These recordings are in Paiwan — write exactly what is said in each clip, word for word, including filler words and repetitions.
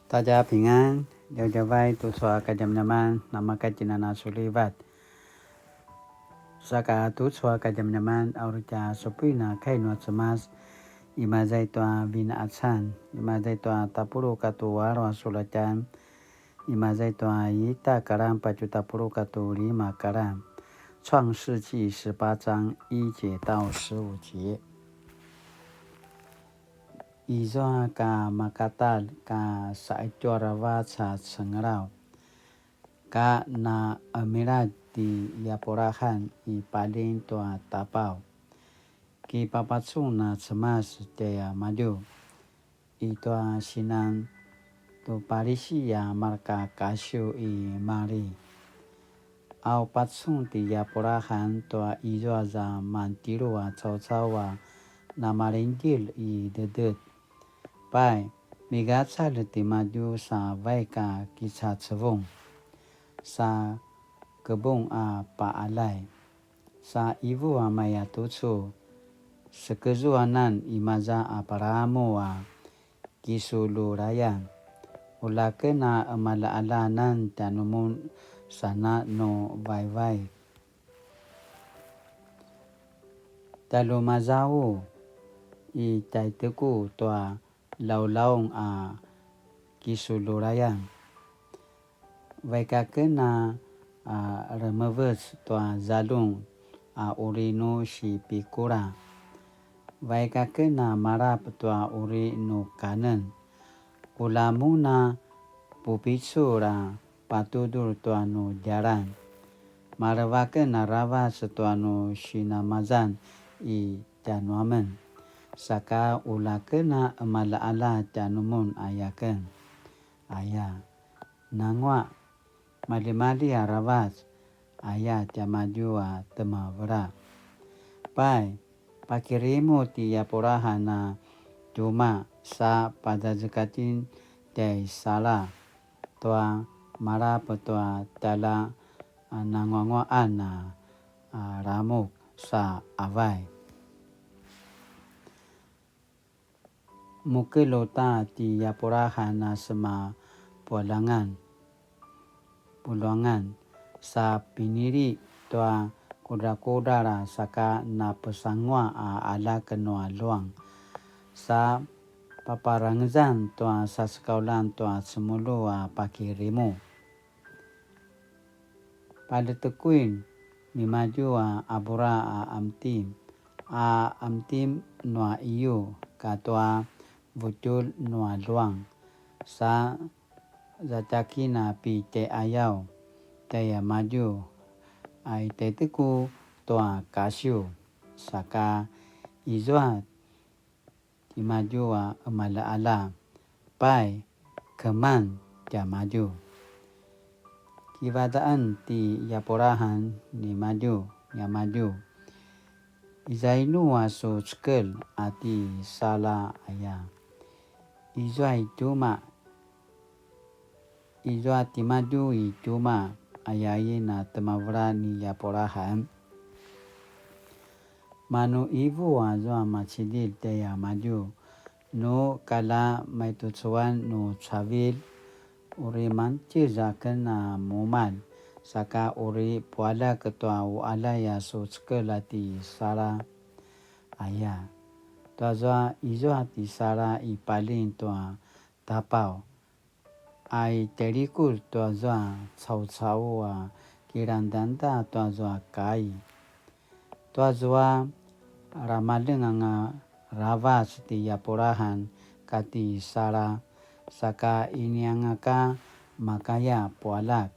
大家平安, djavadjavay tucu a kadjamadjaman, namakatjinana sulivat. Saka tucu a kadjamadjaman, a uri tja supuin a kai nua Cemas, imaza i tua Vinqacan, imaza i tua tapuluq katua alu a sulatjan, imaza i tua ita karan patje tapuluq katua lima karan. 創世記十八章一節到十五節。 Izua ka makatalj ka saqetju aravac a cengelaw, ka na qemiladj ti Yapurahan i paling tua tapaw. Kipapacun a Cemas tjaiamadju i tua sinan tu Palisi a marka kasiw i Mari. Au pacun ti Yapurahan tua izua za mantjelu a caucau a namaljingdjelj i dedet. Pai, migacalj timadju sa vaik a kicacevung, sa kebung a paqaljay, sa ivu a maya tucu, sekezuanan imaza a palamu a kisulurayan, ulaken a qemaljaqaljanan tjanumun sana nu vaivaik. Tjalju mazau i tjaiteku tua laulaung a kisulurayan. Vaik aken a, a, remevec tua zaljum a uri nu sipikula. Vaik aken a malap tua uri nu kanen. Ula mun a pupicul a patudul tua nu djalan. Maleva aken aravac tua nu sinamazan i tjanuamen. Saka ula aken a qemaljaqalja tjanumun aya aken. Aya, nanguaq, maljimalji aravac, aya tiamadju a temevela. Pai, pakirimu ti Yapurahan a tjumaq sa pazazekatjin tjai Sara tua malap tua tjalja a nanguanguaqan a, a lamuk sa avai. Mukelj uta ti Yapurahan a sema pualangan, puluangan, sa pinili tua kudrakudral a saka napesanguaq a aljak nua luang, sa paparangezan tua sasekauljan tua cemulju a pakirimu. Paljetekuin nimadju a abura a amtim, a amtim nua iyu katua vutjulj nua luang, sa zatjakin a pitjaiqayaw tjaiamadju, a i tjaiteku tua kasiw, saka izua timadju a qemaljaqalja, pai, keman tiamadju. Kivadaqan ti Yapurahan nimadju, niamadju, izainu a su cekelj a ti Sara aya? Izua i tjumaq, izua timadju i tjumaq, ayain a temevela ni Yapurahan. Manu ivu azua macidilj tjaiamadju, nu kalja maitucuan nu cavilj, uri mangtjez aken a mumalj, saka uri pualjak tua uqaljay a su cekelj a ti Sara aya. Tuazua izua ti Sara i paling tua tapaw, a i tjailikuz tuazua caucau a kilangdangda tuazua kai. Tuazua ramaljenganga aravac ti Yapurahan kati Sara, saka inianga ka makaya pualjak.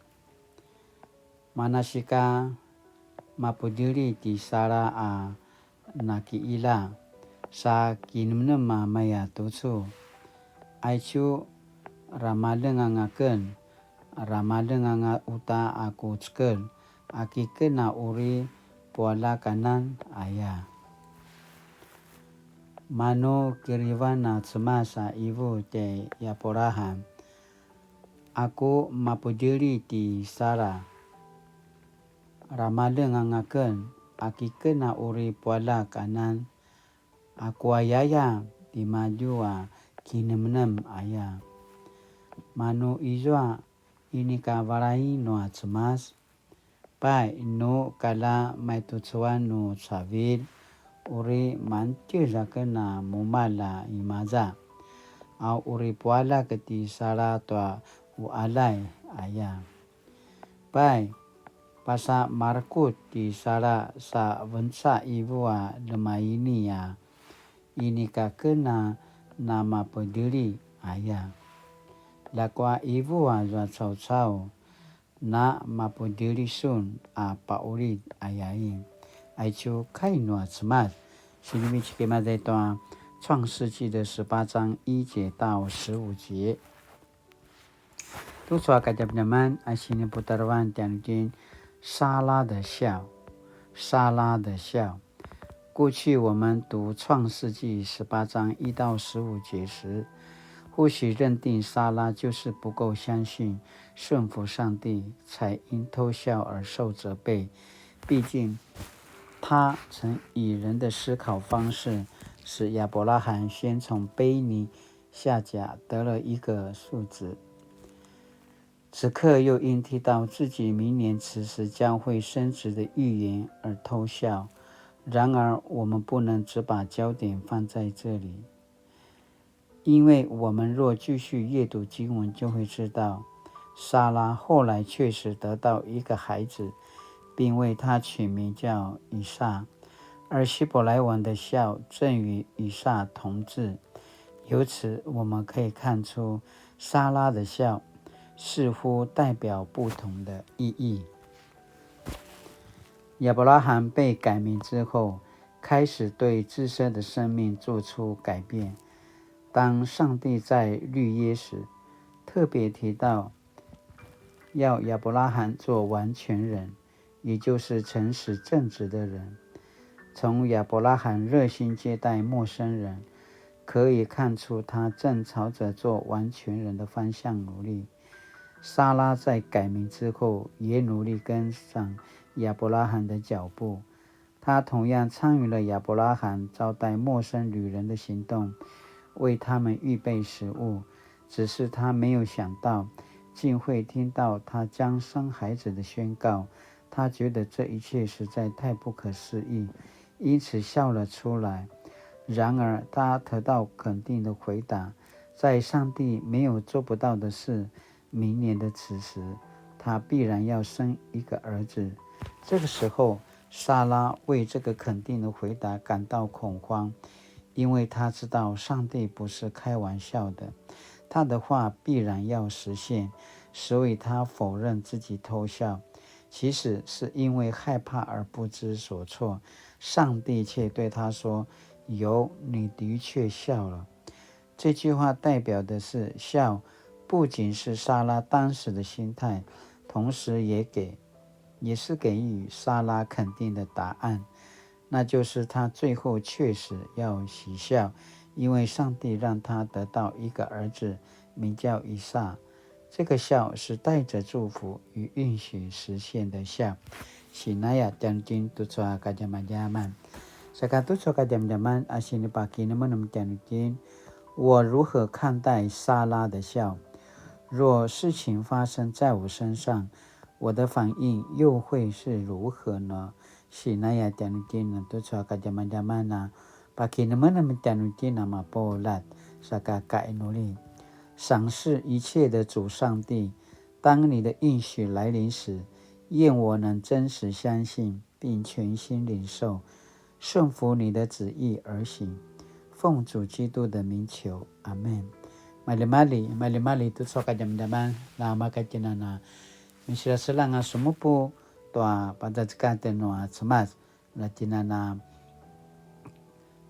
Manasika mapudjeli ti Sara a nakiqila, sa kinemnem a maya tucu. Aicu ramaljenganga aken, ramaljenganga uta a ku cekelj, a kiken a uri pualjak anan aya. Manu kirivan a Cemas a ivu tjai Yapurahan, aku mapudjeli ti Sara, ramaljenganga aken, a kiken a uri pualjak anan, aku ayaya timadju a kinemnem aya. Manu izua inika valai nua Cemas? Pai, nu kalja maitucuan nu cavilj, uri mantjez aken a mumalj a imaza, a uri pualjak ti Sara tua uqaljay aya. Pai, pasa marekutj ti Sara sa venca ivu a ljemaini a inika aken a namapedili aya. Ljakua ivu azua caucau, namapedili sun a paqulid ayain. Aicu kai nua Cemas. Sinivecik imaza i tua 創世記的十八章一節到十五節. Tucu a kadjamadjaman a siniputarevan tjanuitjen, Sara 的笑, Sara 的笑. 过去我们读创世纪十八章一到十五节时，或许认定撒拉就是不够相信、顺服上帝，才因偷笑而受责备。毕竟，他曾以人的思考方式，使亚伯拉罕先从婢女夏甲得了一个庶子。 此刻又因听到自己明年此时将会升职的预言而偷笑。然而，我们不能只把焦点放在这里，因为我们若继续阅读经文，就会知道，撒拉后来确实得到一个孩子，并为他取名叫以撒。而希伯来文的笑正与以撒同字，由此我们可以看出 撒拉的笑似乎代表不同的意义。亚伯拉罕被改名之后，开始对自身的生命做出改变。当上帝在立约时，特别提到要亚伯拉罕做完全人， 也就是诚实正直的人。从亚伯拉罕热心接待陌生人，可以看出他正朝着做完全人的方向努力。撒拉在改名之后，也努力跟上亚伯拉罕的脚步。她同样参与了亚伯拉罕招待陌生旅人的行动，为他们预备食物。只是她没有想到，竟会听到她将生孩子的宣告， 他觉得这一切实在太不可思议，因此笑了出来。然而，他得到肯定的回答，在上帝没有做不到的事，明年的此时，他必然要生一个儿子。这个时候，撒拉为这个肯定的回答感到恐慌，因为他知道上帝不是开玩笑的，他的话必然要实现，所以他否认自己偷笑。 其实是因为害怕而不知所措，上帝却对他说：有，你的确笑了。这句话代表的是笑，不仅是撒拉当时的心态，同时也给，也是给予撒拉肯定的答案。 那就是他最后确实要喜笑，因为上帝让他得到一个儿子，名叫以撒。这个笑是带着祝福与应许实现的笑。Sinaya tjanuitjen tucu a kadjamadjaman. Saka tucu a kadjamadjaman a sinipakinemenem tjanuitjen, 我如何看待撒拉的笑？若事情发生在我身上，我的反应又会是如何呢？ Sinaya tjanuitjen tucu a kadjamadjaman a pakinemenem tjanuitjen a mapuljat, saka kainuli. 赏赐一切的主上帝，当你的应许来临时，愿我能真实相信并全心领受，顺服你的旨意而行。奉主基督的名求，阿们。Maljimalji, maljimalji tucu a kadjamadjaman, na makatjinana. Misilasilanga sumupu tua pazazekatj nua Cemas, la tjinana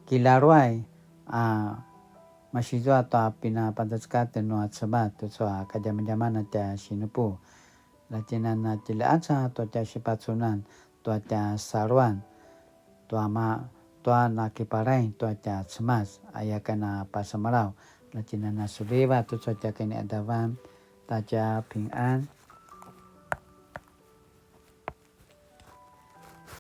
kilaruay a masizua tua pinapazazekatj nua Cemas tucu a kadjamadjaman a tja sinupu, la tjinana tjilaaca tua tja sipacunan, tua tja saluan, tua ma, tua nakiparaing tua tja Cemas, aya kana pasemalaw, la tjinana suliva tucu a tja kiniadavan, ta tja pingan.